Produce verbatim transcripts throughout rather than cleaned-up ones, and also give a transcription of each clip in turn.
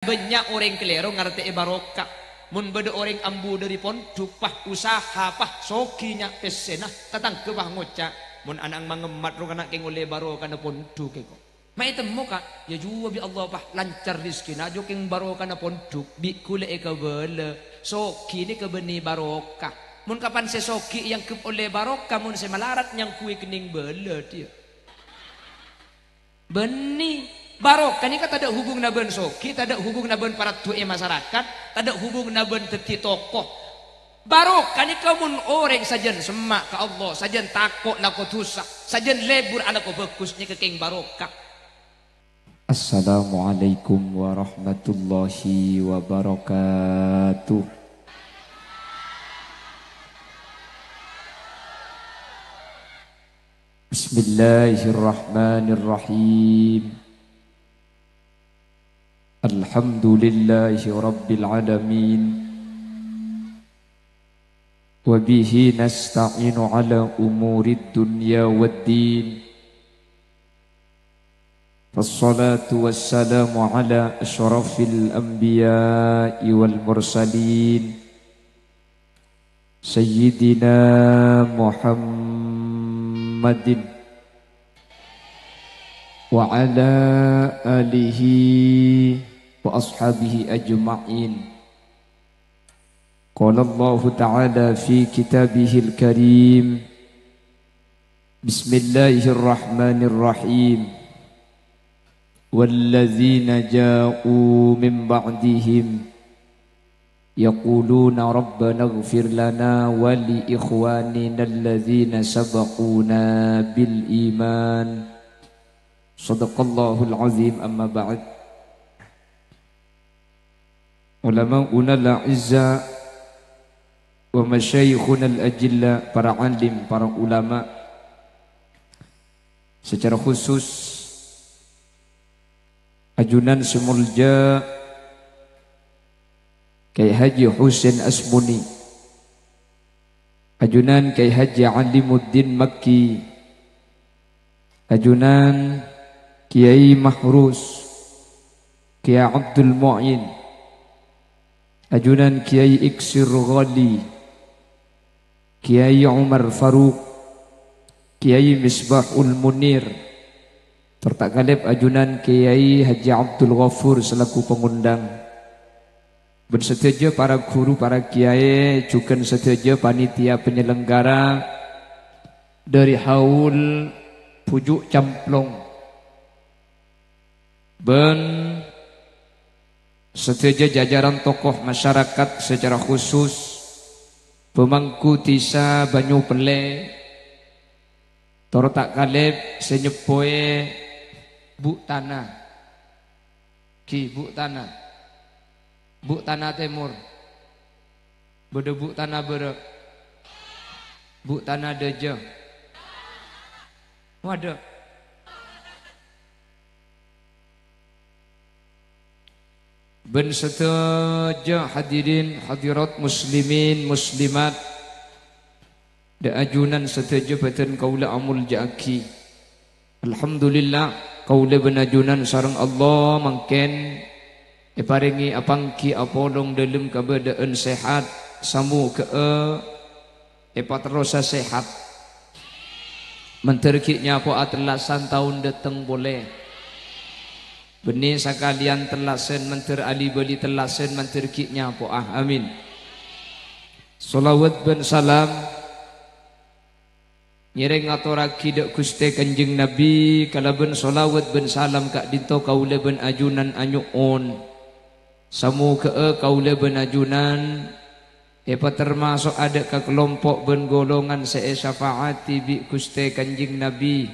Bânnya' orèng kalèro ngartè'è barokah. Mon bâdâ orèng ambu dâri pondhuk, pas usaha, pas soghi nya' pèssèna, tatangghâ pas ngoca', "Mon ana' mangemmat ro kana' kèng ollè barokana pondhuk è ko'." Ma' ètemmo, Ka', yâ jhuwâ bi' Allah, pas lancar rejhekkèna, jhuwâ kèng barokana pondhuk, bi' ghulâ èkabâlâ, soghi nèka bânnè barokah. Mon kapan sè soghi èangghep ollè barokah, mon sè malarat nyangghuwi kennèng bâlâ, dhiyâ. Bânnè. Barokah nèka tadâ' hubunganna bân soghi, tadâ' hubunganna bân paraddu'è masarakat, tadâ' hubunganna bân dhâddhi toko. Barokah nèka mon orèng sajân semma' ka Allah, sajân tako' alako dhusa, sajân lebur alako bhâghus, nèka kèng barokah. Assalamualaikum warahmatullahi wabarakatuh. Bismillahirrahmanirrahim. Alhamdulillahi rabbil alamin. Wa bihi nasta'inu ala umurid dunya wad din. Wassalatu wassalamu ala asyrafil anbiya'i wal mursalin. Sayyidina Muhammadin wa ala alihi wa ashabihi ajma'in. Qala Allahu ta'ala fi kitabihil karim, bismillahirrahmanirrahim. Walladzina ja'u min ba'dihim yaquluna rabbana ighfir lana wa li ikhwanina alladzina sabaquna bil iman. Shadaqallahul azim, amma ba'd. Ulama'unal a'izza wa masyayikhunal ajilla, para alim, para ulama, secara khusus ajunan sè molja Kyai Haji Husain Asmuni, ajunan Kyai Haji Alimuddin Makki, ajunan Kyai Mahrus, Kyai Abdul Mu'in, ajunan Kyai Iksir Ghali, Kyai Umar Faruq, Kyai Misbahul Munir, tor ta' kalèp ajunan Kyai Haji Abdul Ghafur selaku pangondhâng. Bân sadhâjâ para ghuru, para kyai, jhughân sadhâjâ panitia penyelenggara dâri Haul Bhuju' Camplong. Bân sadhâjâ jajaran tokoh masyarakat, secara khusus pemangku dhisa Banyu Pellè, tor ta' kalèp sè nyeppowè Bu' Tana. Ghi, Bu' Tana. Bu' Tana Tèmor. Bâdâ Bu' Tana Bârâ'. Bu' Tana Dâjâ. Bâdâ. Bân sadhâjâ hadirin hadirat muslimin muslimat. Dâ' ajunan sadhâjâ bhâdhân kaulâ amolja'aghi. Alhamdulillah, kaulâ bân ajunan sareng Allah mangkèn èparèngè apangghi apolong dâlem kabâdâ'ân sehat, samogâ'â èpaterrosa sehat. Mandhâr ghi' nyapo'a tellasan taon dâteng polè. Bânnè sakalèyan tellasan, mandhâr ali-bâli tellasan, mandhâr ghi' nyapo'a. Amin. Shalawat bân salam ngèrèng ngatorraghi dâ' Ghustè Kanjeng Nabbhi, kalabân shalawat bân salam ka'dinto kaulâ bân ajunan anyo'on. Samogâ'â kaulâ bân ajunan èpatermaso'a dâ' ka kalompo' bân golongan sè èsyafaati bi' Ghustè Kanjeng Nabbhi.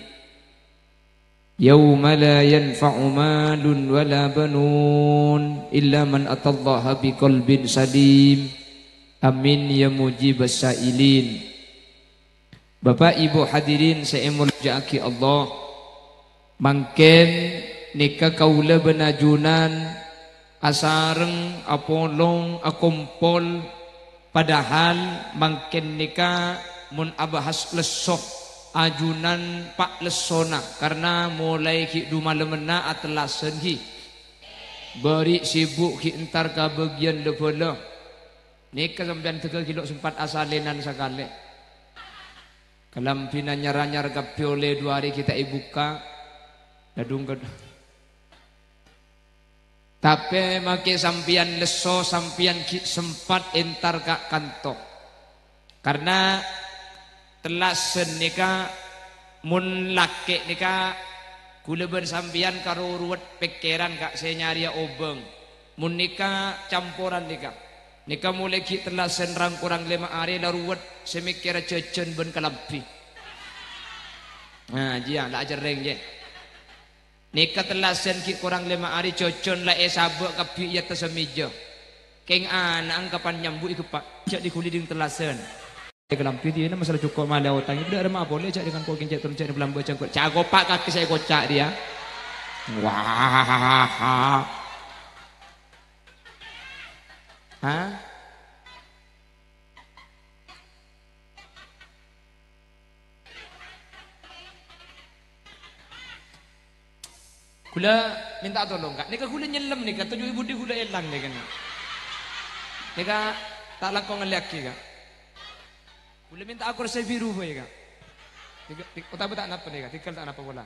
Yauma la yanfa'u malun wa la banun illa man atallaha biqalbin salim. Amin ya mujibas sa'ilin. Bapa' Ibu hadirin sè èmolja'aghi Allah, mangkèn nèka kaulâ bân ajunan asareng apolong akompol, padahal mangkèn nèka mon abahas lesso, ajunan pa' lessona, karna molaè ghi' du-malemmanna atellasan ghi. Bâri' sibuk ghi' entar ka bâgiyân la-bhâlâ. Nèka sampèyan dhâgghâ' ghi' lo' sempat asalènan sakalè. Kalambhina nyar-anyar kabbhi ollè du arè ghi' ta' èbukka'. Dhâddhung kad-, Tapè make sampèyan lesso, sampèyan ghi' sempat entar ka kanto. Karna tellasan nèka, mon lakè' nèka, ghulâ bân sampèyan karo ruwet pèkkèran, Ka', sè nyarèya obâng. Mon nèka camporan nèka. Nèka molaè ghi' tellasan rang-korang lèma arè la ruwet sè mèkkèra jhâjhân bân kalambhi. Nah, jiyâ, la acerrèng, jiyâ. Nèka tellasan ghi' korang lèma arè jhâjhân la èsabâ' kabbhi è attassa mèja. Kèng ana'na kapan nyambu ègeppa', jhâ' dhi-ghuli dhing tellasan. Kalambhi dina masalah jhuko' malè otang, bâdâ arèma polè jhâ' dhing ko' kèng cè' ton jhâ' dhing palambâ' jhângko'. Jhâ' kopa' kakè sè èkoca' rèya. Wah. Hah? Ghulâ mènta tolong, Ka'. Nèka ghulâ nyellem nèka, toju' è budi ghulâ èlang nèka. Nèka ta' langkong ngallèyaghi, Ka'. Ghulâ mènta korsè biru bhâi, Ka'. Tiga, tiga, otabâ ta' napa nèka, tigal ta' napa pola.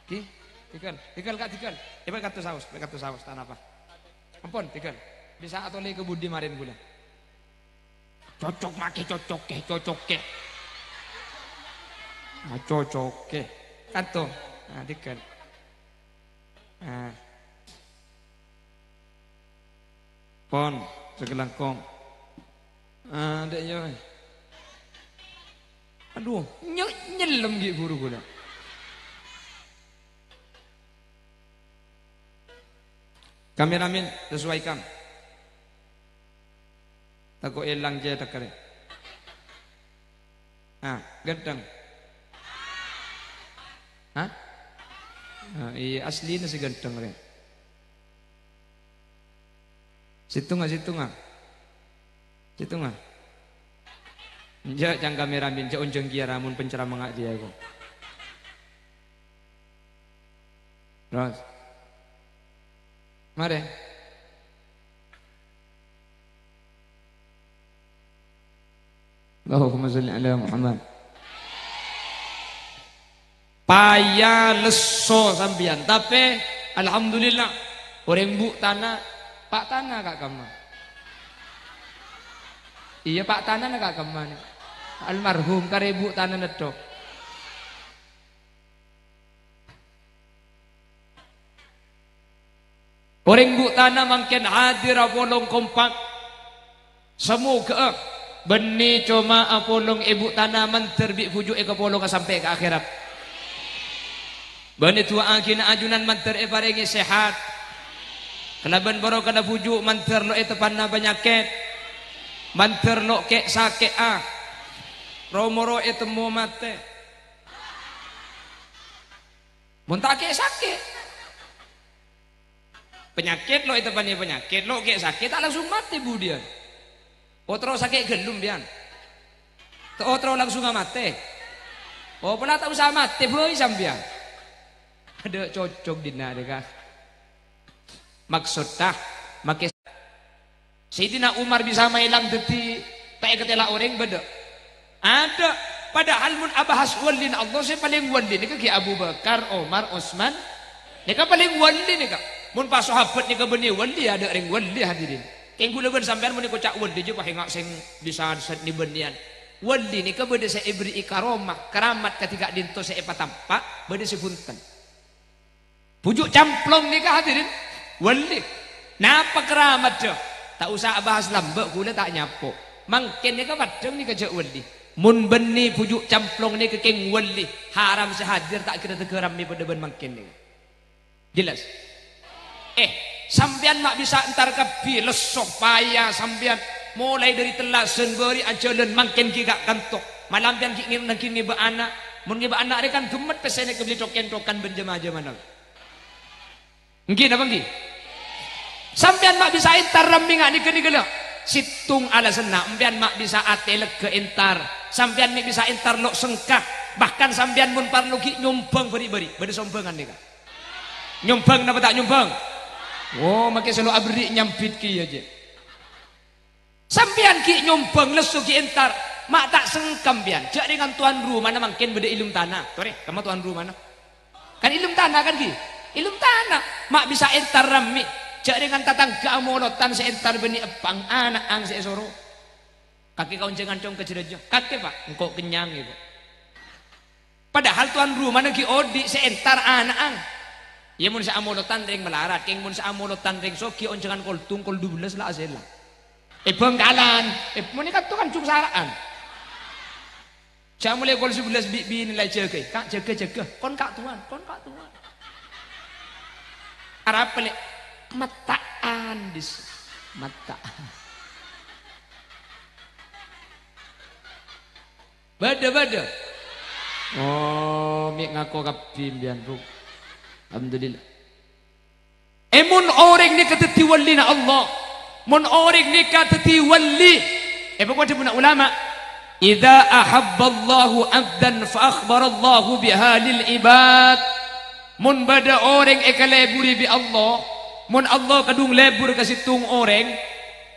Ghi, tigal, tigal, Ka', tigal. Èpè' kantos saos, pè' kantos saos, ta' napa. Ampon, tigal. Bisa atolè ka budi marèn ghulâ. Cocok make, cocoke, cocoke. Ah, cocoke. Kanto. Ah, tigal. Ah. Pon, sakalangkong. Ah, dek yo. Aduh, nye-, nyellem ghi' buru ghulâ. Kameramen, sesuaikan. Tako' èlang cèthagghâ rè. Ah, ghântheng. Hah? Ah, iyâ, asli nèka sè ghântheng rè. Sèttonga, sèttonga. Sèttonga. Enjâ', ca'na kameramen, jhâ' onjhâng kèya ra mon penceramah nga' dhiyâ ko. Terros. Marè. Allahumma shalli ala Muhammad. Paya lesso sampèyan, tapè alhamdulillah, orèng bu' tana, Pa' Tana ka' kamma. Iyâ, Pa' Tanana ka' kamma nè. Almarhum karè bu' tana nèddhok. Orèng bu' tana mangkèn hadir apolong kompak. Samoghâ'â bânnè coma apolong è bu' tana mandhâr bi' bhuju' èkapolonga sampè' ka akhèrat. Bân èdu'aaghina ajunan mandhâr èparèngè sehat. Kalabân barokana bhuju' mandhâr lo' èteppa'na panyakèt. Mandhâr lo' kè'-sakè'a. Ro-moro ètemmo matè. Mon ta' kè'-sakè'. Panyakèt lo' èteppa'na panyakèt, lo' kè'-sakè', ta' langsung matè budiyân. Otro sakè' ghâllu sampèyan. Ta' otro langsung matè. Oh, pola ta' osa matè bhâi sampèyan. Adâ' cocok dinna' rè, Ka'. Maksodda, make Sayyidina Umar bisa maèlang dhâddhi ta' èkatèla orèng bâdâ? Adâ'. Padahal mon abahas walina Allah sè palèng wali nèka ghi' Abu Bakar, Umar, Utsman. Nèka palèng wali nèka. Mon pas sahabat nèka bânnè wali, adâ' rèng wali hadirin. Kèng ghulâ bân sampèyan mon èkoca' wali jhâ' pas enga' sè bisa sè nè-bânnèyan. Wali nèka bâdâ sè èberri'i karomah, keramat kadhi ka'dinto sè èpatampa', bâdâ sè bhunten. Bhuju' camplong nèka hadirin, wali. Napa keramadda? Ta' osa abahas lambâ', ghulâ ta' nyapo. Mangkèn nèka paddhâng nèka jhâ' wali. Mon bânnè bhuju' camplong nèka kèng wali, haram sè hadir ta' kèra dhâgghâ rammè padâ bân mangkèn nèka. Jelas? Eh, sampèyan ma' bisa entar kabbhi lesso paya sampèyan, molaè dhâri tellasan bâri' ajhâlân mangkèn ghi' ka' kanto. Malampèyan ghi' ngè-, nangghing ngèbâ ana'. Mon ngèbâ ana' rè kan ghemmet pèssèna èkabelli thok-kènthokan bân jhâ-majhâmana. Èngghi napa èngghi? Sampèyan ma' bisa entar rammè nga' nèka-nèka la. Sèttong alasanna, sampèyan ma' bisa atè lega entar. Sampèyan ma' bisa entar lo' sengka. Bahkan sampèyan mon parlo ghi' nyombhâng bâri'-bâri'. Bâdâ sombhângan nèka. Nyombhâng napa ta' nyombhâng? Oh, make solo aberri' nyambit kèya, jâ'. Sampèyan ghi' nyombang lesso ghi' entar, ma' ta' sengka sampèyan. Jâ' rèngan towan rumana mangkèn bâdâ è lem tana. Torè, kemma towan rumana. Kan è lem tana kan ghi'? È lem tana. Ma' bisa entar rammè. Jâ' rèngan tatangghâ amolotan sè entar bânnè eppa'na, ana'na sè èsoro. Kakè kaonjhângan cong ka jârâjâ. Kakè, Pa', engko' kennyang, yâ, Pa'. Padahal towan rumana ghi' odi' sè entar ana'na. Iyâ, mon sè amolotan rèng malarat, kèng mon sè amolotan rèng soghi onjhângan kol dung, kol dubellâs la asèla. È Bhângkalan, è, mon è kanto kan jhung sara'an. Jhâ' molaè kol sabellâs bi', binè la èjâgâi. "Ka', jâgâ, jâgâ. Kon ka' towan, kon ka' towan." Arapa, Lè'? Matta'an, dis. Matta'an. Bâdâ, bâdâ. Oh, mè' ngako kabbhi sampèyan, Bu. Alhamdulillah. È, mon orèng nèka dhâddhi walina Allah, mon orèng nèka dhâddhi wali, è, pokok dhâbuna ulama, "Idza ahabballahu abdan fa akhbarallahu biha lil ibad." Mon bâdâ orèng èkalèburè bi' Allah, mon Allah kadhung lèbur ka sèttong orèng,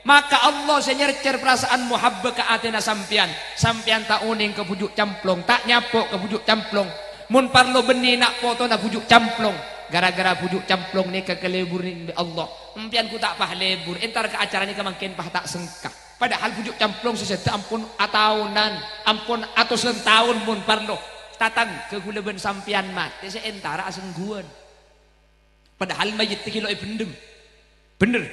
maka Allah sè nyèrcèr parasaan mohabbâ ka atèna sampèyan. Sampèyan ta' onèng ka bhuju' camplong, ta' nyapo' ka bhuju' camplong. Mon parlo bânnè na' potona bhuju' camplong, gara-gara bhuju' camplong nèka kalèburè bi' Allah. Sampèyan ghu ta' pas lèbur, entar ka acara nèka mangkèn pas ta' sengka. Padahal bhuju' camplong sè sèdhâ ampon ataonan, ampon atosan taon mon parlo. Tatangghâ ghulâ bân sampèyan matè sè entara asèngghuwân. Padahal mayyidda ghi' lo' èbhendhem. Bhender?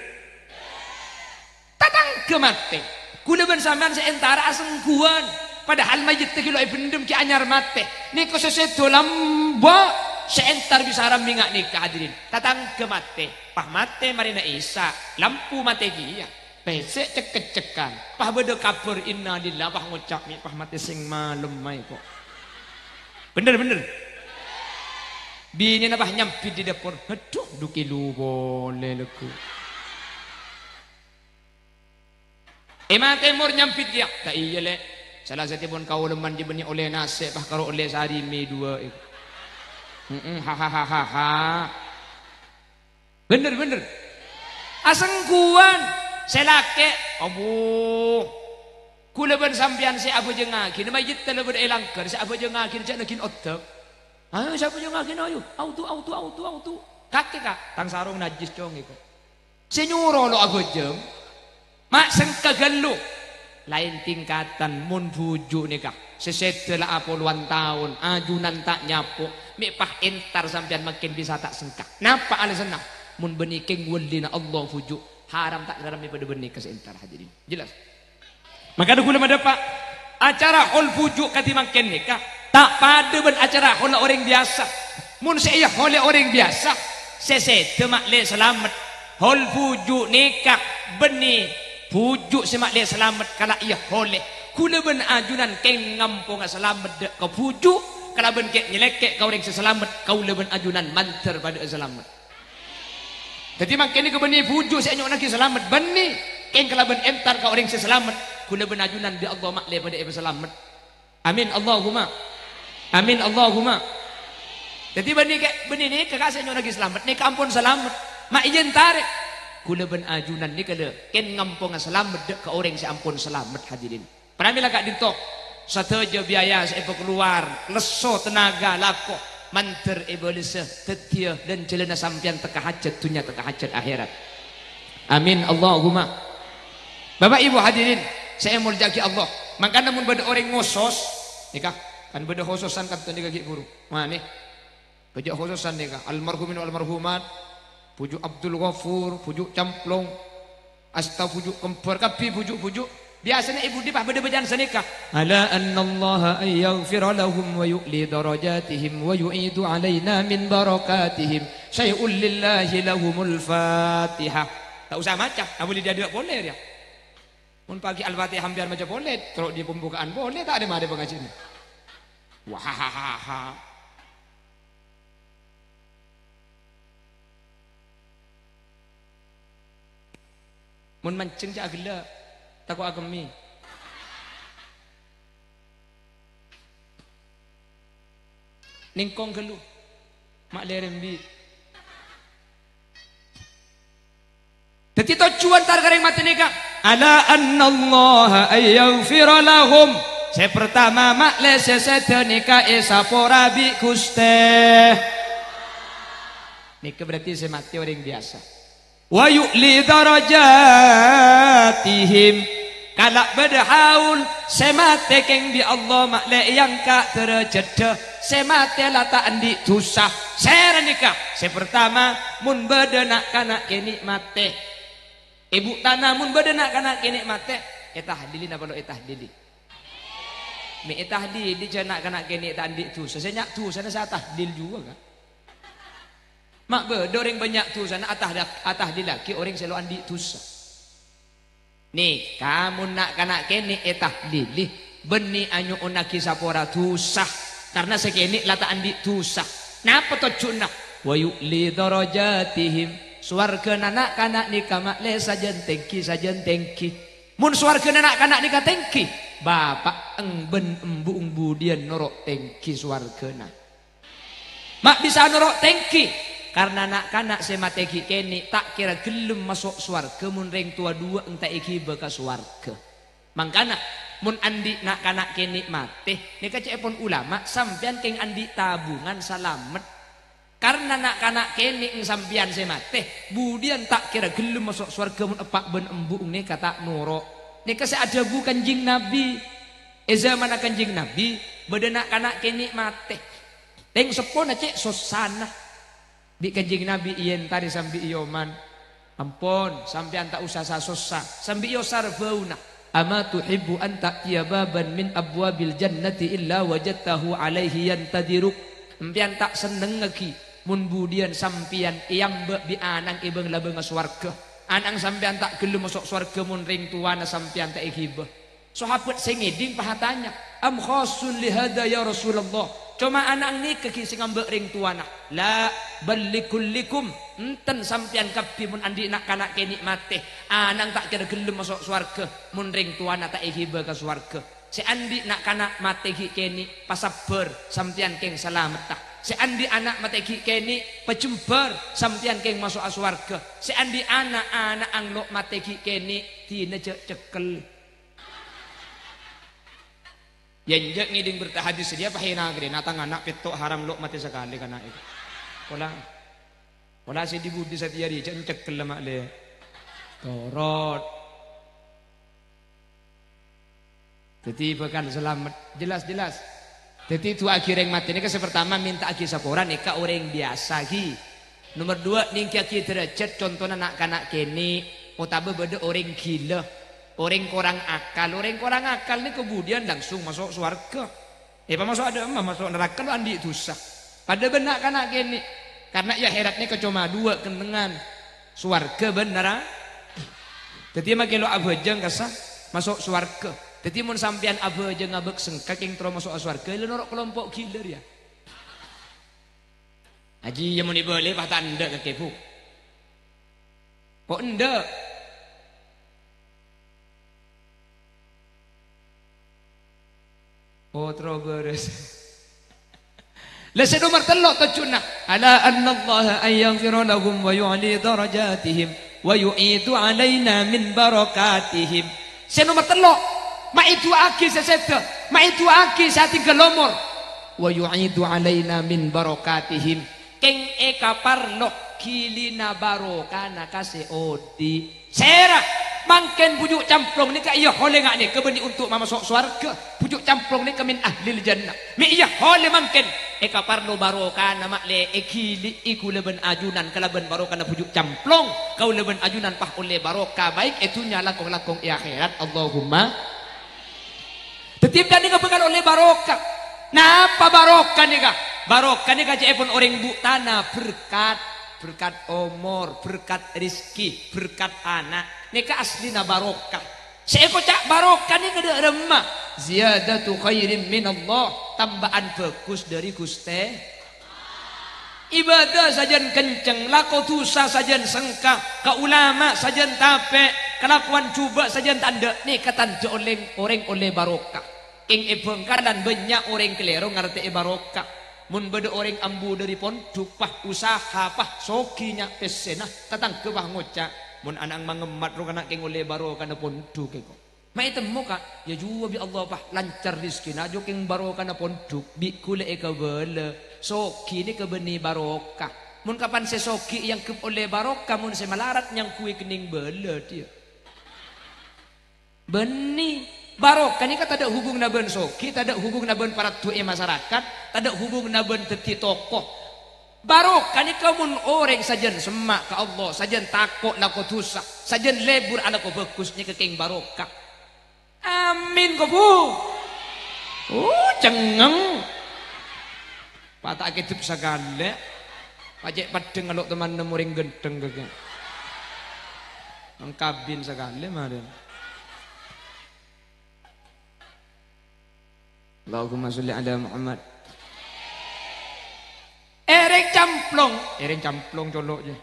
Tatangghâ matè. Ghulâ bân sampèyan sè entara asèngghuwân. Padahal mayyidda ghi' lo' èbhendhem ghi' anyar matè. Nèka sè sèdhâ lambâ' sè entar bisa rammè nga' nèka, hadirin. Tatangghâ matè. Pas matè marèna Isya, lampu matè kèya. Pèssè cek-keccekan. Pas bâdâ kabhâr, "Innalillah," pas ngoca', "Mè' pas matè sèng malem aè, ko'." Bhender, bhender. Binèna pas nyambit è dâpor, "Adhu, dhu kèlo polè lagghu'." È matè mor nyambit kèya, "Ta' iyâ, Lè'. Sala sèttong kaulâ mandhi bânnè ollè nasè', pas karo ollè sarè mè duwâ'." Heeh, ha, ha, ha, ha, ha. Bhender, bhender. Asèngghuwân. Sè lakè', "Abu, ghulâ bân sampèyan sè abhâjângngaghi, mayyidda la bâdâ è langghâr, sè abhâjângngaghi jhâ' naghin oddhâk." "Ayo, sè abhâjângngaghi, ayo. Audu, audu, audu, audu." "Kakè, Ka', tang sarong najjhis, cong, èko." Sè nyoro lo' abhâjâng, ma' sengka ghâllu. Laèn tingkatan mon bhuju' nèka, sè sèdhâ la apolowan taon, ajunan ta' nyapo', mè' pas entar sampèyan mangkèn bisa ta' sengka. Napa alasanna? Mon bânnè kèng walina Allah bhuju', haram ta' ghârâmè padâ bânnè ka sè entar, hadirin. Jelas? Mangkana ghulâ madâpa', acara hol bhuju' kadhi mangkèn nèka ta' padâ bân acara holla orèng biyasa. Mon sè èyaholè orèng biyasa, sè sèdhâ ma'lè salamet. Hol bhuju' nèka bânnè bhuju' sè ma'lè salamet kala èyaholè. Ghulâ bân ajunan kèng ngamponga salamet dâ' ka bhuju', kalabân kè' nyalèkè' ka orèng sè salamet, kaulâ bân ajunan mandhâr padâ'â salamet. Dhâddhi mangkèn nèka bânnè bhuju' sè ènyo'onnaghi salamet, bânnè kèng kalabân entar ka orèng sè salamet, ghulâ bân ajunan bi' Allah ma'lè padâ èpasalamet. Amin, Allahumma. Amin, Allahumma. Dhâddhi bânnè kè', bânnè nèka, Ka', sè ènyo'onnaghi salamet, nèka ampon salamet. Ma' iyâ entarè. Ghulâ bân ajunan nèka lè, kèng ngamponga salamet dâ' ka orèng sè ampon salamet, hadirin. Pramèla ka'dinto, sadhâjâ biaya sè èpakalowar, lesso, tenaga, lako, mandhâr èbâlessa, dhâddhiyâ lan jhâlânna sampèyan tekka hajhât dhunnya, tekka hajhât akhèrat. Amin, Allahumma. Bapa' Ibu hadirin sè èmoljâ'aghi Allah, mangkana mon bâdâ orèng ngosos, nèka, kan bâdâ khososan ka'dinto nèka ghi' bhuru. Manè. Bhâjâ' khososan nèka, almarhumin wal marhumat, bhuju' Abdul Ghafur, bhuju' Camplong, asta bhuju' kembhâr, kabbhi bhuju'-bhuju'. Biyasana è budi pas bâdâ bâcaan sanèka, "Ala annallaha an yaghfira lahum wa yu'li darajatihim wa yu'idu alaina min barakatihim syai'un lillahi lahumul Fatihah." Ta' osa maca, abâli dâdâ polè rèya. Mon paghi' Al-Fatihah sampèyan maca polè, terro dhi pembukaan polè, ta' dâ-marè pangajiyânna. Wahahaha. Mon manjheng jhâ' aghellâ', tako' akemmè. Nèngkong ghâllu, ma' lèrèmbi. Dhâddhi tojjhuwân tar ka orèng matè nèka, "Ala annallaha ayyaghfira lahum." Sè pertama, ma'lè sè sèdhâ nèka èsapora bi' Ghustè. Nèka berarti sè matè orèng biyasa. "Wa yu'li darajatihim." Kala' bâdâ haul sè matè kèng bi' Allah ma'lè èangka' dârâjhâddhâ, sè matè la ta' andi' dhusa. Sèra nèka? Sè pertama, mon bâdâ na'-kana' kènè' matè. È bu' tana, mon bâdâ na'-kana' kènè' matè, ètahlili napa lo' ètahlili? Mè' ètahlili jhâ' na'-kana' kènè' ta' andi' dhusa. Sè nya' dhusana sè atahlil jhuwâ, ka'. Ma' bâdâ orèng bânnya' dhusana atahla-, atahlillaghi orèng sè lo' andi' dhusa. Nèka mon na'-kana' kènè' ètahlili, bânnè anyo'onnaghi sapora dhusa, karna sè kènè' la ta' andi' dhusa. Napa tojjhuwânna? "Wa yu'li darajatihim." Sowarghâna na'-kana' nèka ma'lè sajân tèngghi, sajân tèngghi. Mon sowarghâna na'-kana' nèka tèngghi, bapa'eng bân embu'eng budiyân noro' tèngghi sowarghâna. Ma' bisa noro' tèngghi, karna na'-kana' sè matè ghi' kènè' ta' kèra ghellem maso' sowarghâ mon rèng towa duwâ'na ta' èghibâ ka sowarghâ. Mangkana, mon andi' na'-kana' kènè' matè, nèka ca'èpon ulama, sampèyan kèng andi' tabungan salamet. Karna na'-kana' kènè' sampèyan sè matè, budiyân ta' kèra ghellem maso' sowarghâ mon eppa' bân embu'eng nèka ta' noro'. Nèka sè adhâbu Kanjeng Nabi. È zamanna Kanjeng Nabi, bâdâ na'-kana' kènè' matè. Tèng seppona cè' sossana. Bi' Kanjeng Nabi èentarè sambi èoman. "Ampon, sampèyan ta' osa sa-sossa, sambi èosar bâuna. Ama tuhibbu an ta'tiya baban min abwabil jannati illa wajadtahu alaihi yantadiruk?" Sampèyan ta' sennengngaghi mon budiyân sampèyan èamba' bi' ana'na è bâng-labângnga sowarghâ. Ana'na sampèyan ta' ghellem maso' sowarghâ mon rèng towana sampèyan ta' èghibâ. Sahabat sè ngèdhing pas atanya, "Am khassun li hadza ya Rasulullah? Coma ana'na nèka ghi' sè ngamba' rèng towana?" "La, bal li kullikum." "Enten, sampèyan kabbhi mon andi' na'-kana' kènè' matè, ana'na ta' kèra ghellem maso' sowarghâ mon rèng towana ta' èghibâ ka sowarghâ. Sè andi' na'-kana' matè ghi' kènè', pasabbhâr, sampèyan kèng salametta. Sè andi' ana' matè ghi' kènè', pajembhâr, sampèyan kèng maso'a sowarghâ. Sè andi' ana', ana'na lo' matè ghi' kènè', dinah jhâ' cekkel." Yâ, enjâ' ngèdhing berta hadis sè dhiyâ, pahèna ghârèna tang ana' pètto' haram lo' matè sakalè kana' èko. Pola, pola sè dhi-budhi satèya rèya jhâ' cekkel la ma'lè. Torot. Dhâddhi bhâkal salamet. Jelas, jelas. Dhâddhi du'aaghi orèng matè nèka sè partama mènta'aghi sapora nèka orèng biyasa ghi. Nomer duwâ', nèngghiyaghi dârâjhât contona na'-kana' kènè' otabâ bâdâ orèng ghilâ, orèng korang akal. Orèng korang akal nèko budiyân langsung maso' sowarghâ. Èpamaso' adâ' emma maso' naraka lo' andi' dhusa. Padâ bân na'-kana' kènè'. Karna è akhèrat nèko coma duwâ' kennengngan, sowarghâ bân nara-, Dhâddhi makkè lo' abhâjâng kassa maso' sowarghâ. Dhâddhi mon sampèyan abhâjâng abâk sengka kèng terro maso'a sowarghâ, la noro' kalompo' ghilâ rèya. Ajiyâ mon èbâli pas ta' endâ' kakè, Bu. Ko' endâ'? Potro bârâs. La sè nomer tello' tojjhuna, "Ala annallaha ayyaghfira lahum wa yu'li darajatihim wa yu'idu alaina min barakatihim." Sè nomer tello', ma' èdu'aaghi sè sèdhâ, ma' èdu'aaghi sè adhinggâl omor. "Wa yu'idu alaina min barakatihim." Kèng èkaparlo ghilina barokana ka sè odi'. Sèra, mangkèn bhuju' camplong nèka èyaholè nga' nèka bânnè onto' mamaso' sowarghâ. Bhuju' camplong nèka min ahlil jannah. Mè' èyaholè mangkèn. Èkaparlo barokana ma'lè èghili'i kaulâ bân ajunan kalabân barokana bhuju' camplong. Kaulâ bân ajunan pas ollè baroka baik è dhunnya langkong-langkong è akhèrat. Allahumma. Dhâddhi, èbâdhân nèka bhâkal ollè baroka. Napa baroka nèka? Baroka nèka ca'èpon orèng bu' tana berkat, berkat omor, berkat rezeki, berkat ana'. Nèka asllina baroka. Sè èkoca' baroka nèka dâ' remma? Ziyadatu khairin minallah, tamba'an bhâghus dâri Ghustè. Ibâdâ sajân kencèng, lako dhusa sajân sengka, ka ulama sajân tapè', kalakowan jhubâ' sajân ta' endâ', nèka tandhâ orèng, orèng ollè baroka. Kèng è Bhângkalan bânnya' orèng kalèro ngartè'è baroka. Mon bâdâ orèng ambu dâri pondhuk, pas usaha, pas soghi nya' pèssèna, tatangghâ pas ngoca', Mon ana' mangemmat ro kana' kèng ollè barokana pondhuk èko. Ma' ètemmo, Ka', ya juwa bi' Allah, Pa', lancar rejhekkèna, jhâ' kèng barokana pondhuk, bi' ghulâ èkabâlâ, soghi nèka bânnè barokah. Mon kapan sè soghi èangghep ollè barokah, mon sè malarat nyangghuwi kennèng bâlâ, dhiyâ. Bânnè. Barokah nèka tadâ' hubunganna bân soghi, tadâ' hubunganna bân paradduwâ è masarakat, tadâ' hubunganna bân dhâddhi toko. Barokah nèka mon orèng sajân semma' ka Allah, sajân tako' lako dhusa, sajân lebur alako bhâghus, nèka kèng barokah. Amin, ko, Bu. Oh, cengngeng. Pata' kèdhep sakalè. Pajhât peddhâng ngalo' teman nemmo rèng ghântheng kakè. Mangkabin sakalè marèn. Allahumma sholli ala Muhammad. Èrèng camplong, èrèng camplong colo' jâ.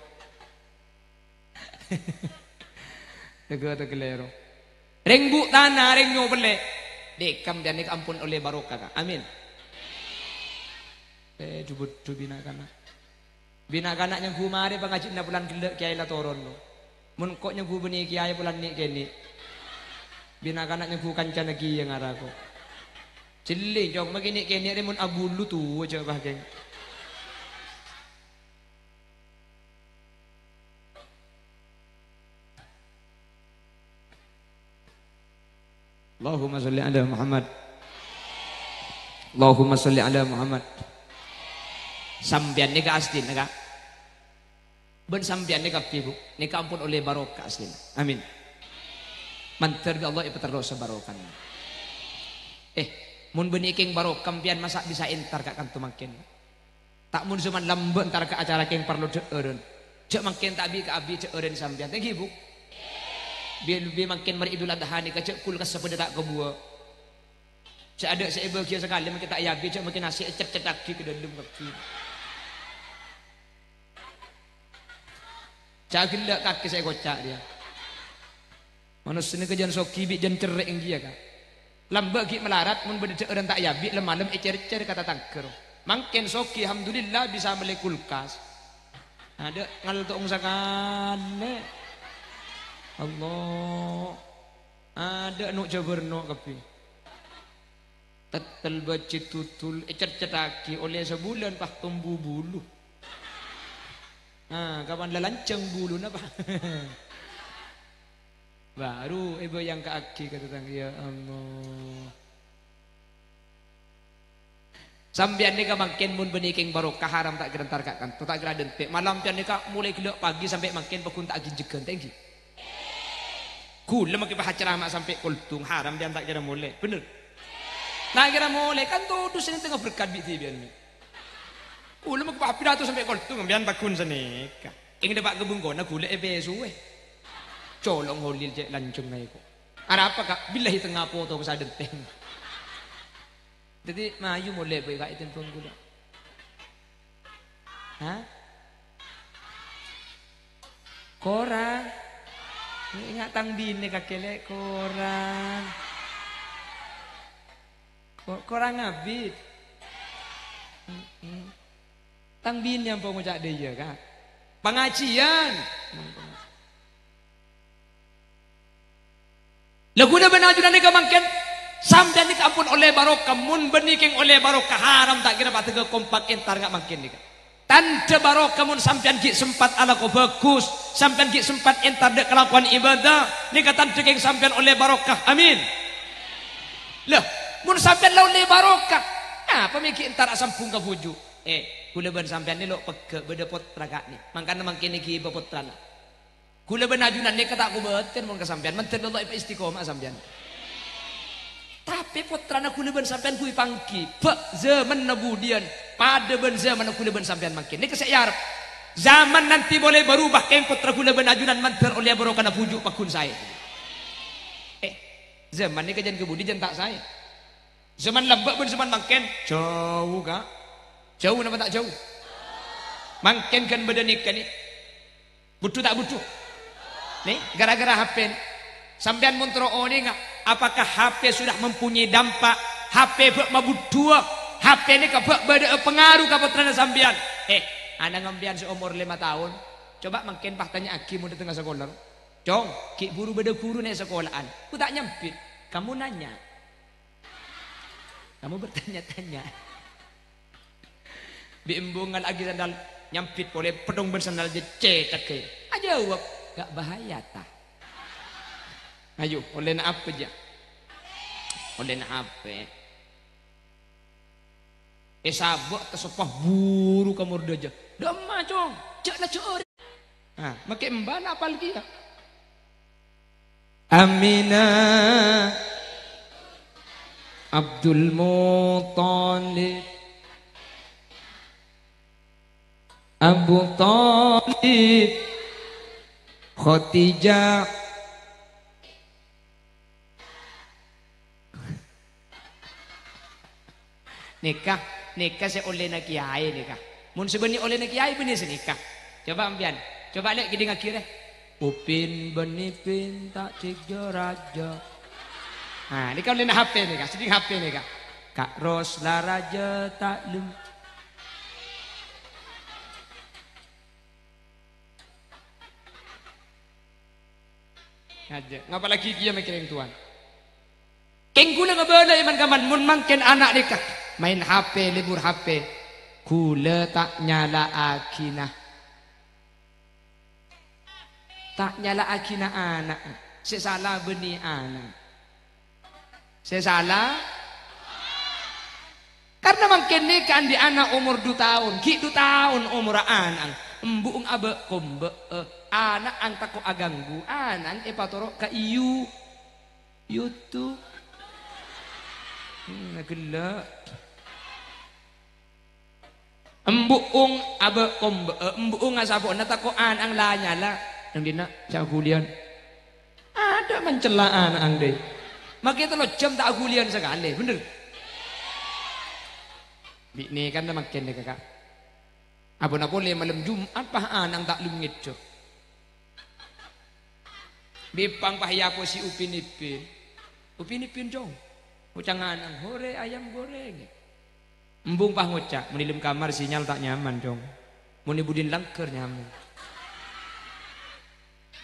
Tega tega lèro. Rèng bu' tana, rèng nyobellè. Dek, sampèyan nèka ampon ollè barokah, Ka'. Amin. Eh, du-budhu bi' na'-kana'. Bi' na'-kana' nyangghu marè pangajhiânna polana ghellâ' kèyaè la toron, no. Mon ko' nyangghu bânnè kèyaè polana nè'-kènè'. Bi' na'-kana' nyangghu kancana kèya ngara ko'. Jhelling, cong, ma' kènè'-kènè' rè mon abulu tuwâ jâ' bâ kèng. Allahumma sholli ala Muhammad. Allahumma sholli ala Muhammad. Sampèyan nèka astina, Ka'. Bân sampèyan nèka kabbhi, Bu. Nèka ampon ollè barokah astina. Amin. Mandhâr bi' Allah èpaterrosa barokana. Eh, mon bânnè kèng barokah sampèyan masa' bisa entar ka kanto mangkèn. Ta' mon zaman lambâ' entar ka acara kèng parlo dhâ'ârân. Jâ' mangkèn ta' bi' ka abi dhâ'ârân sampèyan. Thank you, Bu. Bi-, bi' mangkèn marè Idul Adha nèka jâ' kulkassa padâ ta' kabuwâ. Jâ' adâ' sè èbâgiyâ sakalè mangkèn ta' èabi, jâ' mangkèn nasi ècet-cetaghi ka dâlem kabbhi. Jâ' ghellâ' kakè sè èkoca' rèya. Manossa nèka jân soghi bi' jân cerrè' èngghi, ya, Ka'. Lambâ' ghi' malarat, mon bâdâ dhâ'ârân ta' èabi', lem-malem ècèr-cèr ka tatangghâ, ro. Mangkèn soghi, alhamdulillah, bisa mellè kulkas. Adâ' ngalto'ong sakalè. Allah. Adâ' no' jâbâr no' kabbhi. Tettel bâji' dudul, ècet-cetaghi, ollè sabulân, pas tombu bulu. Ah, kapan la lanjhâng buluna, pas. Baru èbâjângka'aghi ka tatangghâ, ya Allah. Sampèyan nèka mangkèn mon bânnè kèng barokah, haram ta' kèra entar ka kanto, ta' kèra dântè'. Malam sampèyan nèka molaè ghellâ' pagi sampè' mangkèn pagghun ta' aghânjhâghân, ta' èngghi. Ghulâ makè pas acarama sampè' koldhung, haram sampèyan ta' kèra molaè. Bhender? Ta' kèra molaè, kan todus sè tengnga berkat bi' dhibi'ân. Ghulâ makè pas pidato sampè' koldhung, sampèyan pagghun sanèka. Kèng dâpa' ka bengkona ghulâ èpèsowè. Colong Holil cè' lanjhâng aè ko'. Arapa, Ka'? Billahi tengnga poto ka sadântèng. Dhâddhi mayu molè bhâi, Ka', ètembhâng ghulâ. Hah? Korang? Enga' tang binè kakè lè' korang. Ko-, korang abit. Mm-mm. Tang binè ampon ngoca' dâ' iyâ, Ka'. Pangajiyân. La ghulâ bân ajunan nèka mangkèn, sampèyan nèka ampon ollè barokah, mon bânnè kèng ollè barokah, haram ta' kèra padâ kompak entar nga' mangkèn nèka. Tandhâ barokah mon sampèyan ghi' sempat alako bhâghus, sampèyan ghi' sempat entar dâ' kalakowan ibadah, nèka tandhâ kèng sampèyan ollè barokah. Amin. Lah, mon sampèyan la ollè barokah, apa mè' ghi' entar asambhung ka bhuju'? Eh, ghulâ bân sampèyan nè lo' pegghâ' bâdâ pottra ka'dinto. Mangkana mangkèn èghibâ pottrana. Ghulâ bân ajunan nèka ta' kobâtèr mon ka sampèyan, mandhâr Allah èpaistiqomah sampèyan. Tapè pottrana ghulâ bân sampèyan ghuy pangghi, bâ' jhâmanna budiyân padâ bân jhâmanna ghulâ bân sampèyan mangkèn. Nèka sè èarep. Zaman nanti boleh berubah, kèng pottra ghulâ bân ajunan mandhâr ollè barokana bhuju' pagghun saè. Eh, zaman nèka jân ka budi jân ta' saè. Zaman lambâ' bân zaman mangkèn jhâu, Ka'. Jhâu napa ta' jhâu? Mangkèn ghân bâdâ nèka nè. Budhu ta' budhu? Nè, gara-gara H P. Sampèyan mon terro onènga, apakah H P sudah mempunyai dampak? H P bâ' mabudhuwâ. H P nèka bâ' bâdâ'â pangaruh ka pottrana sampèyan. Eh, ana' sampèyan sè omor lèma taon. Coba mangkèn pas tanya'aghi mon dâtengnga sakola. "Cong, ghi' buru bâdâ ghuru nè' sakola'an. Ghu ta' nyambit. Kamu nanya. Kamu bertanya-tanya." Bi' embu' ngala'aghi sandal, nyambit polè, peddhong bân sandal jâ' cèthagghâ. Ajâwâb, "Gak bahaya, ta?" Ayo, ollèna apa, jâ? Ollèna H P. Èsabâ' tasoppa buru ka mordâjâ. "Dâ'emma, Cong? Jâ' la jâ' orèng." Ah, makè embana apal kèya. Aminah, Abdul Muthalib, Abu Thalib, Khadijah. Nèka, nèka sè ollèna kèyaè nèka. Mon sè bânnè ollèna kèyaè bânnè sè nèka. Coba ampèyan, coba lè' kèdingngaghi rè. Upin bân Ipin ta' cèk jâ-rajâ. Nah, nèka ollèna H P nèka, sèddhing H P nèka. Ka' Ros la rajâ ta' lem. Ngajâ, ngapa lagi kèya mèkkèrè orèng towan? Kèng ghulâ ngabâlâi man-kaman, mon mangkèn ana' nèka maèn H P, lebur H P, ghulâ ta' nyala'aghina. Ta' nyala'aghina ana'. Sè sala bânnè ana'. Sè sala? Karna mangkèn nèka andi' ana' omor du taon, ghi' du taon omorra ana'na, embu'na abâ'-kombâ'â, ana'na tako' aganggu, ana'na èpatoro' ka iyu-, YouTube. Hmm, ghellâ'. Embu'na abâ'-kombâ'â, embu'na asapo'na tako' ana'na la nyala. Neng dinna', ca' ghuliyân. Adâ' mancella ana'na dâi. Makè tello jam ta' aghuliyân sakalè, bhender? Binè kan mangkèn nèka, Ka'. Abâ'na polè malem Jum'at, pas ana'na ta' lem ngèdhâ. Bi' pang pas èapos bi' Upin Ipin. "Upin Ipin, Cong." Ngoca' ana'na, "Horè ayam goreng." Embu'na pas ngoca', "Mon è lem kamar sinyal ta' nyaman, Cong. Mon è budin langghâr nyaman."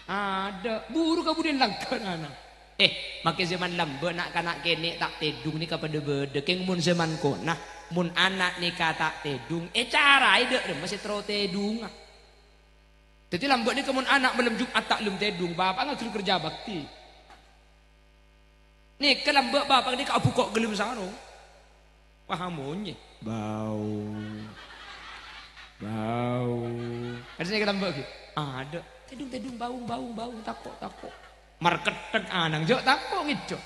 Adâ', buru ka budin langghâr ana'. Eh, makè zaman lambâ' na'-kana' kènè' ta' tèdung nèka padâ bâdâ. Kèng mon zaman kona, mon ana' nèka ta' tèdung, ècaraè dâ' remma sè terro tèdungnga. Dhâddhi lambâ' nèka mon ana' malem Jum'at ta' lem tèdung, bapa'na ghellem kerja bakti. Nèka lambâ' bapa'na nèka abhuko' ghellem sarong. Wah, amonyè. Bau. Bau. Artèna nèka lambâ' ghi? Adâ'. Tèdung, tèdung, baung, baung, baung, tako', tako'. Markeddhek ana'na, jâ' tako' ngèdhâ.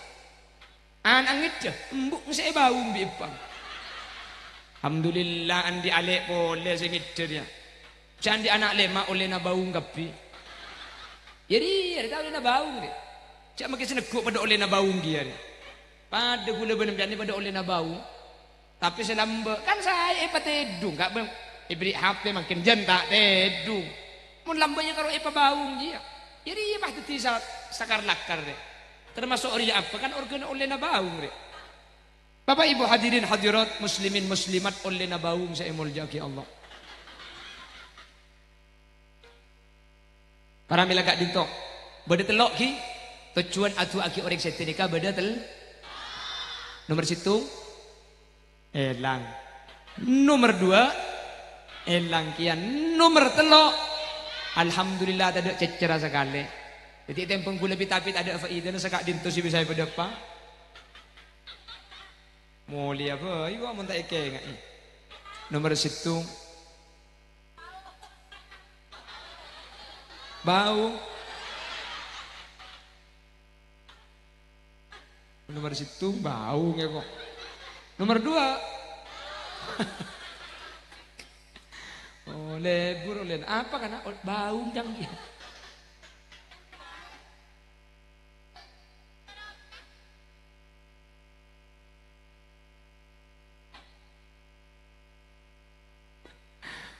Ana'na ngèdhâ, embu'na sè èbaung bi' pang. Alhamdulillah, andi' alè' polè sè ngèdhâ rèya. Jhâ' andi' ana' lèma' ollèna baung kabbhi. Yâ rèya, rèya ta' ollèna baung, rè. Jhâ' makè sè neggu' padâ ollèna baung kèya, rè. Padâ ghulâ bân sampèyan padâ ollèna baung. Tapè sè lambâ' kan saè èpatèdung, Ka', bân èberri' H P mangkèn jân ta' tèdung. Mon lambâ' yâ karo èpabaung jiyâ. Yâ rèya pas dhâddhi sa-, sakar-lakar, rè. Tamaso' rèya apa kan organa ollèna baung, rè. Bapak Ibu hadirin hadirat, muslimin muslimat, ollèna baung sè èmoljâ'aghi Allah. Para mèla ka'dinto. Bâdâ tello' ghi, tojjhuwân adu'aaghi orèng sèdhâ nèka bâdâ tel-, nomer sèttong, èlang. Nomer duwâ', èlang kèya. Nomer tello', alhamdulillah, tadâ' cècèrra sakalè. Dhâddhi, tèmbhâng ghulâ pèt-tapèt tadâ' faèdana, saka'dinto sè bisa èpadâpa. Molèya bhâi, wa, mon ta' èkèngaè. Nomer sèttong. Baung. Nomer sèttong, baung, ya, kok. Nomer duwâ'. Oh, lebur, ollè. Apa, kana'? Oh, baung, Cang.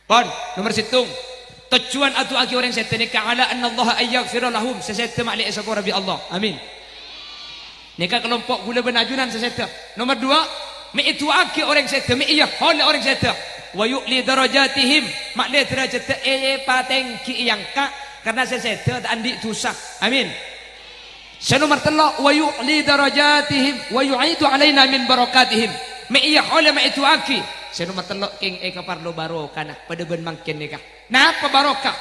Pon, nomer sèttong. Tojjhuwân adu'aaghi orèng sèdhâ nèka, ala annallaha ayyaghfira lahum, sè sèdhâ ma'lè èsapora bi' Allah. Amin. Nèka kalompo' ghulâ bân ajunan sè sèdhâ. Nomer duwâ', mè' èdu'aaghi orèng sèdhâ, mè' iyâ, ollè orèng sèdhâ. Wa yu'li darajatihim, ma'lè dârâjhâddhâ èpatèngghi èyangka'. Karna sè sèdhâ ta' andi' dhusa. Amin. Sè nomer tello', "Wa yu'li darajatihim wa yu'idu 'alaina min barakatihim." Mè' iyâ ollè mè' èdu'aaghi. Sè nomer tello' kèng èkaparlo barokana, padâ bân mangkèn nèka. Napa barokah?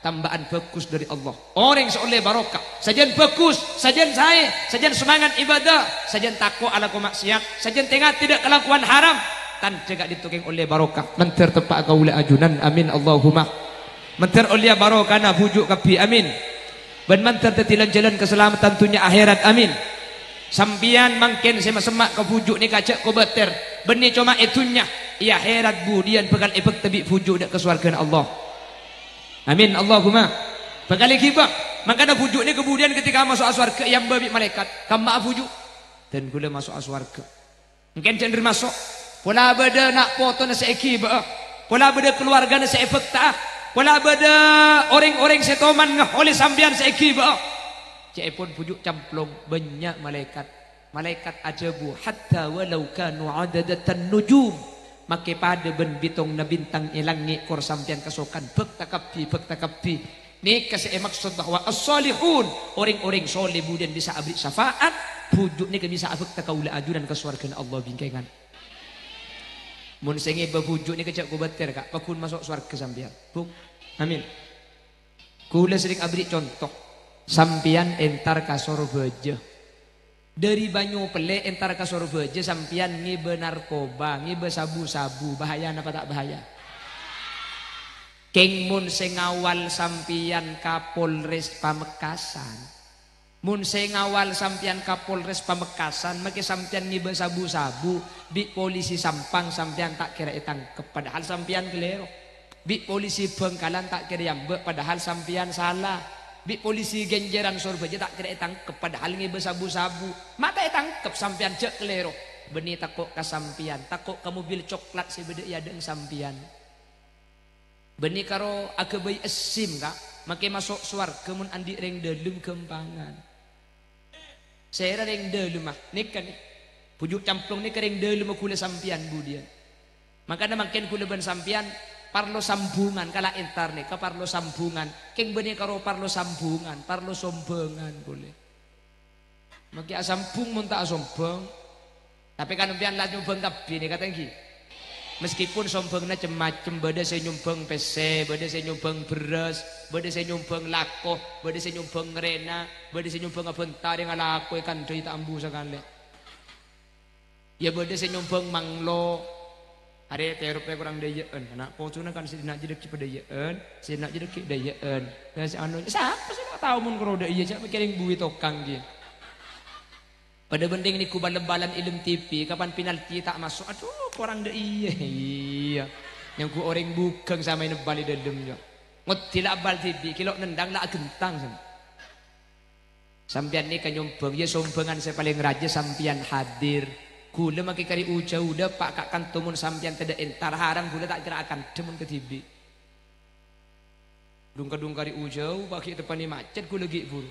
Tamba'an bhâghus dâri Allah. Orèng sè ollè barokah, sajân bhâghus, sajân saè, sajân semangat ibadah, sajân tako' alako ma'siyat, sajân tè-ngatè dâ' kalakowan haram, tandhâ ka'dinto kèng ollè barokah. Mandhâr teppa'a kaulâ ajunan. Amin, Allahumma. Mandhâr ollèya barokana bhuju' kabbhi. Amin. Bân mandhâr dhâddhi lan-jhâlân kasalameddhân dhunnya akhèrat. Amin. Sampèyan mangkèn sè ma'-semma' ka bhuju' nèka jhâ' kobâtèr. Bânnè coma è dhunnya, è akhèrat budiyân bhâkal èbhâkta bi' bhuju' dâ' ka sowarghâna Allah. Amin, Allahumma. Bhâkal èghibâ. Mangkana bhuju' nèka budiyân ketika maso'a sowarghâ èambâ bi' malaèkat. Kamma'a bhuju'? Dân ghulâ maso'a sowarghâ. Mangkèn jhâ' nèr maso'. Pola bâdâ na' potona sè èghibâ'â. Pola bâdâ kalowarghâna sè èbhâkta'a. Pola bâdâ orèng-orèng sè tomangnga ollè sampèyan sè èghibâ'â. Ca'èpon bhuju' camplong, bânnya' malaèkat. Malaèkat adhâbu, "Hatta walau kanu adadatan nujum." Makè padâ bân bitongnga bintang è langngè' kor sampèyan kasokan bhâkta kabbhi, bhâkta kabbhi. Nèka sè èmaksod bahwa as-salihun, orèng-orèng solè budiyân bisa aberri' syafaat, bhuju' nèka bisa abhâkta kaulâ ajunan ka sowarghâna Allah bingkèngan. Mon sè ngèbâ bhuju' nèka jhâ' kobâtèr, Ka', paggun maso' sowarghâ sampèyan. Bu, amin. Ghulâ serrèng aberri' conto. Sampèyan entar ka Sorbhâjâ. Dâri Banyu Pellè entar ka Sorbhâjâ sampèyan ngèbâ narkoba, ngèbâ sabu-sabu, bahaya napa ta' bahaya? Kèng mon sè ngawal sampèyan Kapolres Pamekasan, mon sè ngawal sampèyan Kapolres Pamekasan, makè sampèyan ngèbâ sabu-sabu, bi' polisi Sampang sampèyan ta' kèra ètangkep, padahal sampèyan kalèro. Bi' polisi Bhângkalan ta' kèra èambâ', padahal sampèyan sala. Bi' polisi Ghânjhârân Sorbhâjâ ta' kèra ètangkep, padahal ngèbâ sabu-sabu. Ma' ta' ètangkep sampèyan, jhâ' kalèro. Bânnè tako' ka sampèyan, tako' ka mobil coklat sè bâdâ è adâ'na sampèyan. Bânnè karo aghâbây è SIM, Ka', makè maso' sowarghâ mon andi' rèng dâlem ghâmpangan. Sèra rèng dâlemma, nèka nè. Bhuju' camplong nèka rèng dâlemma ghulâ sampèyan budiyân. Mangkana mangkèn ghulâ bân sampèyan parlo sambhungan, kala entar nèka parlo sambhungan. Kèng bânnè karo parlo sambhungan, parlo sombhângan polè. Makè asambhung mon ta' asombhâng. Tapè kan sampèyan la nyombhâng kabbhi nèka, ta' ènggi? Meskipun sombhânganna cem-macem, bâdâ sè nyombhâng pèssè, bâdâ sè nyombhâng bherrâs, bâdâ sè nyombhâng lako, bâdâ sè nyombhâng ngarèna, bâdâ sè nyombhâng abhânta rèng alako èkandhâi ta' ambu sakalè. Iyâ bâdâ sè nyombhâng manglo, arè terop è korang dâjâ'ân, ana' potona kan sè dinna' jârèya ghi' padâjâ'ân, sè dinna' jârèya ghi' dâjâ'ân. Lah sè ano, sapa sè ta' tao mon karo dâ' iyâ, jhâ' makè rèng buwi tokang ghi. Padâ bhânding nèko bal-balan è lem T V, kapan penalti ta' maso', adhu, korang dâ' iyâ. Iyâ. Nyangghu orèng bhughâng samaèna bal è dâlem, yâ. Ngoddhi la bal T V, kèlo' nendang la aghentang, san. Sampèyan nèka nyombhâng, yâ sombhângan sè palèng rajâ sampèyan hadir. Ghulâ makè karè ujâu dâpa' ka kanto mon sampèyan tadâ' entar, harang ghulâ ta' kèra akandhâ mon kadhibi'. Dhung-kadhung karè ujâu, bâgi teppa'na macet ghulâ ghi' buru.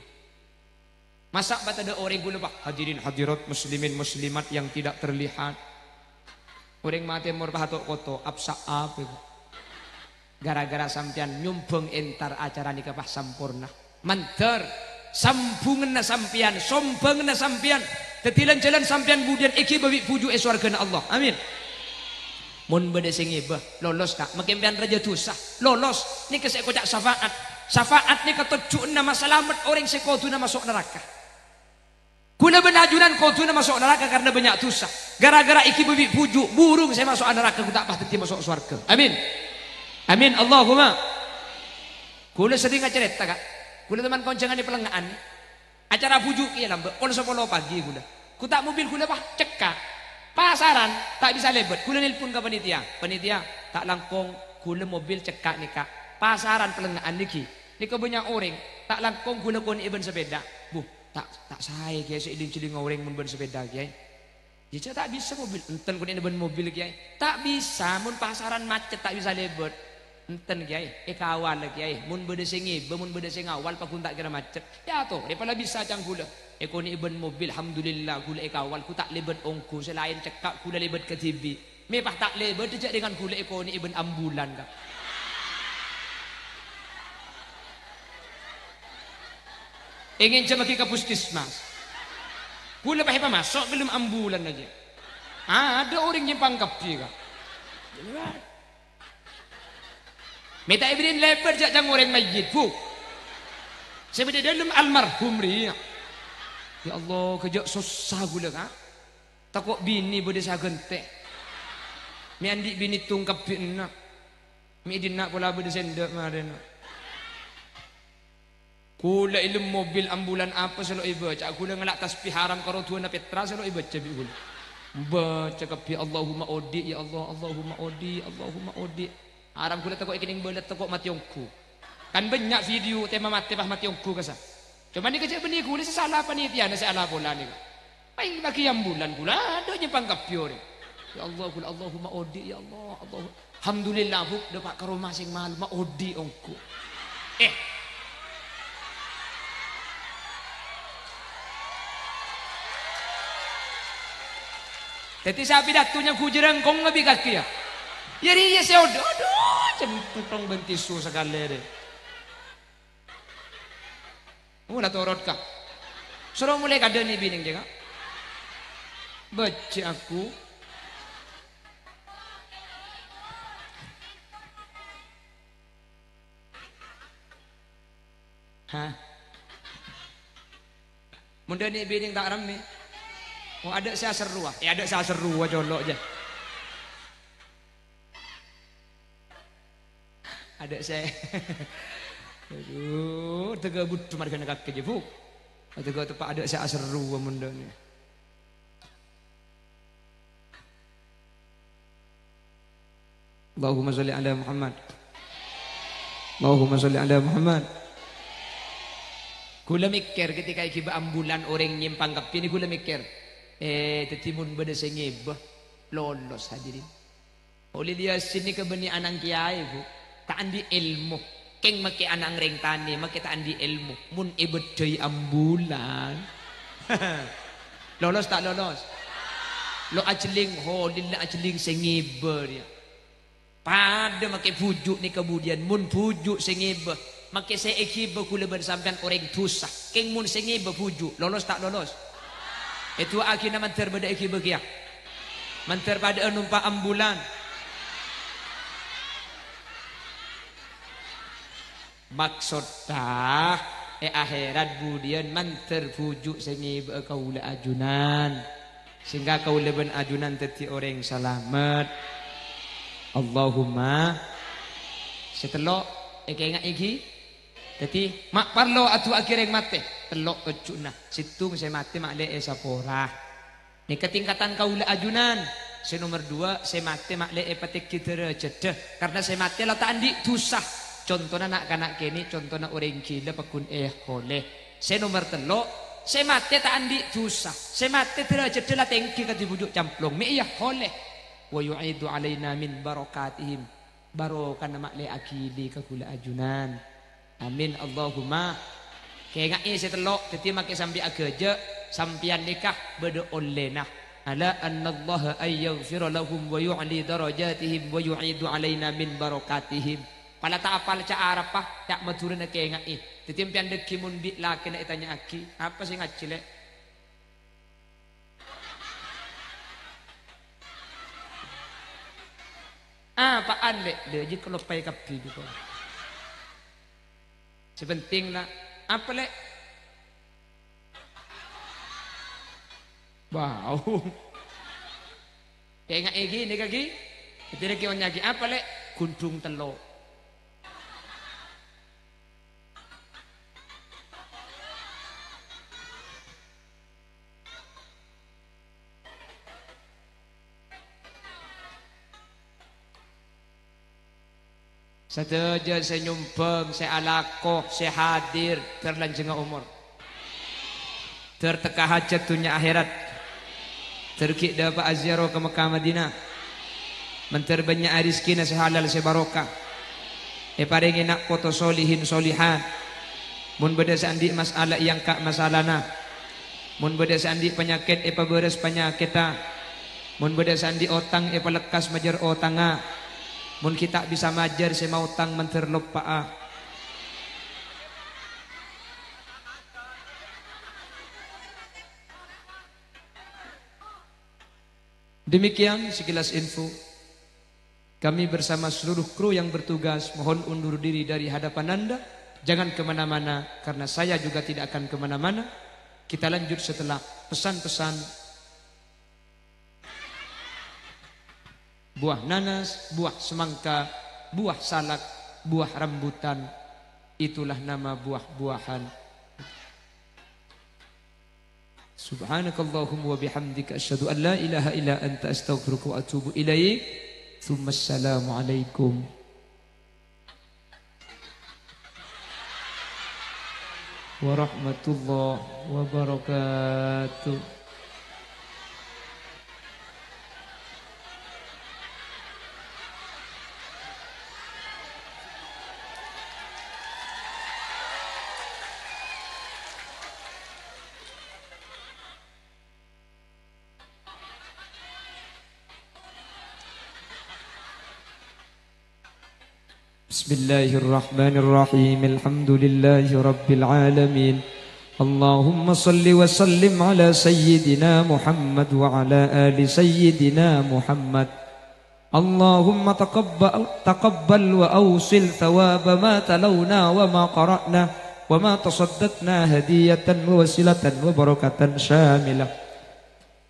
Masa' bâ' tadâ' orèng ghulâ, Pak? Hadirin hadirat muslimin muslimat yang tidak terlihat. Orèng matè mor pahato' koto, apsa apa, Bu? Gara-gara sampèyan nyombhâng entar acara nèka pas samporna. Mandhâr, sambhunganna sampèyan, sombhânganna sampèyan, dhâddhi lan-jhâlân sampèyan budiyân èghibâ bi' bhuju' è sowarghâna Allah. Amin. Mon bâdâ sè ngèbâ, lolos, Ka'. Makè sampèyan rajâ dhusa, lolos. Nèka sè èkoca' syafaat. Syafaat nèka tojjhuwânna masalamet orèng sè kodhuna maso' naraka. Ghulâ bân ajunan kodhuna maso' naraka karna bânnya' dhusa. Gara-gara èghibâ bi' bhuju', burung sè maso'a naraka ghu ta' pas dhâddhi maso' sowarghâ. Amin. Amin. Allahumma. Ghulâ serrèng acarèta, Ka'. Ghulâ teman konjhângan è Pellengnga'an. Acara bhuju' kèya lambâ', pokol sapolo pagi ghulâ. Ghu ta' mobil ghulâ, Pak, cekka'. Pasaran, ta' bisa lèbât. Ghulâ nelpon ka panitia. "Panitia, ta' langkong ghulâ mobil cekka' nèka. Pasaran Pellengnga'an nèghi. Nèka bânnya' orèng. Ta' langkong ghulâ konè'è bân sepèda." Bu, Ta', ta' saè, Kèyaè, sè èling-jhellinga orèng mon bân sepèda, Kèyaè. Iyâ, jhâ' ta' bisa mobil. Enten konè'na bân mobil, Kèyaè. Ta' bisa, mon pasaran macet ta' bisa lèbât. Enten, Kèyaè, èkawal, Kèyaè. Mon bâdâ sè ngèbâ, mon bâdâ sè ngawal, pagghun ta' kèra macet. Iyâ, to, rèpa la bisa ca'na ghulâ. Èkonè'è bân mobil, alhamdulillah, ghulâ èkawal, ghu ta' lèbât ongghu, sè laèn cekka', ghulâ lèbât kadhibi'. Mè' pas ta' lèbât, jhâ' rèngan ghulâ èkonè'è bân ambulan, Ka'. Èngènjhâmaghi ka puskesmas. Ghulâ pas èpamaso' ghellem ambulan ajâ. Adâ' orèng nyèmpang kabbhi, Ka'. Mè' ta' èbèrri'in lèbât jhâ' ca'na orèng mayyit, Bu. Sè bâdâ è dâlem almarhum rèya. Ya Allah, ghâjâ' sossa ghulâ, Ka'. Tako' binè bâdâ sè aghântè. Mè' andi' binè tong kabbhi enna'. Mè' è dinna' pola bâdâ sè endâ' marèna. Ghulâ è dâlem mobil ambulan apa sè lo' èbâca? Ghulâ ngala' tasbih haram karo duwâna pètra sè lo' èbâca bi' ghulâ. Bâca kabbhi, "Allahumma odi', ya Allah, Allahumma odi', Allahumma odi'." Haram ghulâ tako' èkennèng bâlât tako' matè ongghu. Kan bânnya' video tema matè pas matè ongghu kassa'. Coma nèka jhâ' bânnè ghulâ sè sala, panitiana sè ala pola nèka. Paèng bâgi ambulan ghulâ adâ' nyèmpang kabbhi orèng. Ya Allah, ghulâ, Allahumma odi', ya Allah, Allah. Alhamdulillah, Bu, dâpa' ka roma sèng malem odi' ongghu. Eh. Dhâddhi sè apidato nyangghu jârângkongnga bi' kakè, ya. Ya, rèya sè odi', adhu, cempetong bân tisu sakalè, rè. Oh, la torot, Ka'. Soro molè kadâ' nè binèng, Ka'. Bâjjhi' aku. Hah? Mon dâ' nè binèng ta' rammè. Oh, adâ' sè aserrowa. Eh, adâ' sè aserrowa, colo' jâ. Adâ' sè, adhu, tega budhu marghâna kakè jâ, Bu. Tega teppa' adâ' sè aserrowa mon dâ' nè. Allahumma sholli ala Muhammad. Allahumma sholli ala Muhammad. Ghulâ mèkkèr ketika èghibâ ambulan orèng nyèmpang kabbhi nè, ghulâ mèkkèr, eh, dhâddhi mon bâdâ sè ngèbâ, lolos, hadirin. Kholil Yasin nèka bânnè ana'na kèyaè, Bu. Ta' andi' èlmo. Kèng makè ana'na rèng tanè, makè ta' andi' èlmo. Mon èbâddhâi ambulan. Lolos ta' lolos? Lo' ajhelling, Kholil la ajhelling sè ngèbâ rèya. Padâ makè bhuju' nèka budiyân, mon bhuju' sè ngèbâ. Makè sè èghibâ ghulâ bân sampèyan orèng dhusa. Kèng mon sè ngèbâ bhuju', lolos ta' lolos? Èdu'aaghina mandhâr bâdâ èghibâ kèya. Mandhâr padâ'â nompa' ambulan. Maksodda, è akhèrat budiyân mandhâr bhuju' sè ngèbâ'â kaulâ ajunan. Sehingga kaulâ bân ajunan dhâddhi orèng salamet. Allahumma. Sè tello', èkaènga'è ghi. Dhâddhi, ma' parlo adu'aaghi rèng matè. Tello' tojjhuna. Sèttong sè matè ma' lè èsapora. Nèka tingkatan kaulâ ajunan. Sè nomer duwâ', sè matè ma' lè èpatèngghi dârâjâddhâ. Karna sè matè la ta' andi' dhusa. Contona na'-kana' kènè', contona orèng ghilâ pagghun èholè. Sè nomer tello', sè matè ta' andi' dhusa. Sè matè dârâjâddhâ la tèngghi kadhi bhuju' camplong, mè' èholè. "Wa yu'idu alaina min barakatihim." Barokana ma' lè aghili ka ghulâ ajunan. Amin, Allahumma. Kènga'è sè tello', dhâddhi makè sambi aghâjâ', sampèyan nèka bâdâ ollèna. "Ala annallaha ayyaghfira lahum wa yu'li darajatihim wa yu'idu alaina min barakatihim." Pala ta' apal ca' Arapa, ca' Madhurâna kènga'è. Dhâddhi sampèyan dhâggi' mon bi' lakèna ètanya'aghi, "Apa sè ngajhi, Lè'?" "Apa'an, Lè'?" "Lè', jiyâ kaloppaè kabbhi, jiyâ." "Sè penting, la, apa, Lè'?" Wow. Kènga'è ghi, nèka ghi. Dhâddhi rèng kèya nya'aghi, "Apa, Lè'?" "Ghundhung tello'." Sadhâjâ sè nyombhâng, sè alako, sè hadir, dâr lanjhângnga omor. Dâr tekka hajhât dhunnya akhèrat. Dâr ghi' dâpa'a ziyaro ka Mekkah Madinah. Mandhâr bânnya'a rejhekkèna sè halal sè barokah. Èparèngè na' poto solihin solihat. Mon bâdâ sè andi' mas'ala èangka' mas'alana. Mon bâdâ sè andi' panyakèt èpabârâs panyakètta. Mon bâdâ sè andi' otang èpalekkas majâr otangnga. Mon ghi' ta' bisa majâr sè maotang mandhâr loppa'a. Demikian sekilas info. Kami bersama seluruh kru yang bertugas mohon undur diri dari hadapan Anda. Jangan kemana-mana, karena saya juga tidak akan kemana-mana. Kita lanjut setelah pesan-pesan. Buah nanas, buah semangka, buah salak, buah rambutan, itulah nama buah-buahan. Subhanakallahumma wa bihamdika, asyhadu an la ilaha illa anta, astaghfiruka wa atubu ilaik. Tsumma assalamualaikum warahmatullahi wabarakatuh. Bismillahirrahmanirrahim. Alhamdulillahirabbil alamin. Allahumma shalli wa sallim ala sayyidina Muhammad wa ala ali sayyidina Muhammad. Allahumma taqabbal, taqabbal wa awsil thawaba ma talawna wa ma qara'na wa ma tasaddaqna hadiyatan wa wasilatan wa barakatan syamilah.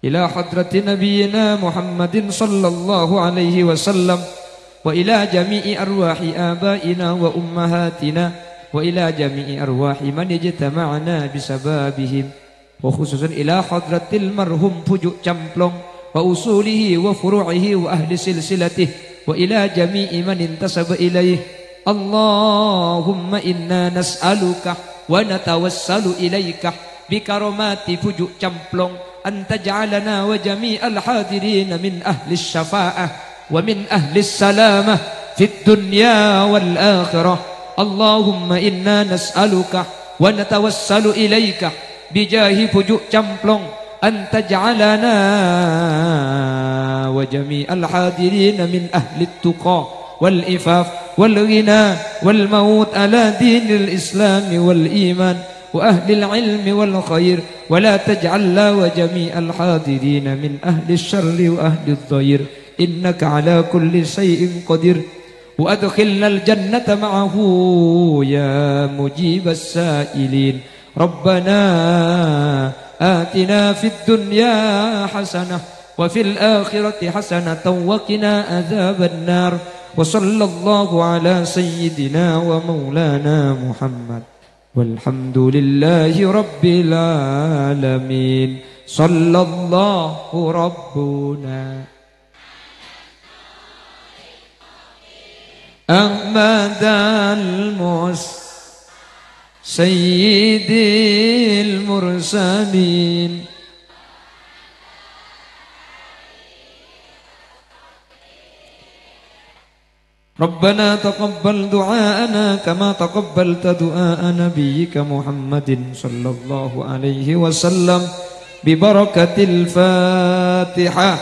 Ila hadrati nabiyyina Muhammadin sallallahu alaihi wasallam, wa ila jami'i arwahi abaina wa ummahatina, wa ila jami'i arwahi man ijtama'na bisababihim, wa khususan ila hadratil marhum Puju' Camplong, wa usulihi wa furu'ihi wa ahli silsilatih, wa ila jami'i man intasaba ilaih. Allahumma inna nas'aluka wa natawassalu ilaika bi karomati Puju' Camplong, an taj'alana wa jami'al hadirina min ahlis syafa'ah wa min ahlis salamah fid dunya wal akhirah. Allahumma inna nas'aluka wa natawassalu ilaika bi jahi Puju' Camplong, an taj'alana wa jami'al hadirina min ahlit tuqa wal ifaf wal ghina wal maut ala dinil islami wal iman wa ahlil ilmi wal khair, wa la taj'alna wa jami'al hadirina min ahlis syarri wa ahliz dhair, innaka ala kulli syai'in qadir, wa adkhilnal jannata ma'ahu ya mujibas sa'ilin. Rabbana atina fid dunya hasanah wa fil akhirati hasanatan wa qina adzabannar. Wa sallallahu ala sayyidina wa maulana Muhammad. Walhamdulillahi rabbil alamin. Sallallahu rabbuna Ahmadal Mus-, Sayyidil Mursalin. Rabbana taqabbal du'aana kama taqabbalta du'aa nabiyyika Muhammadin sallallahu alaihi wasallam bi barakatil Fatihah.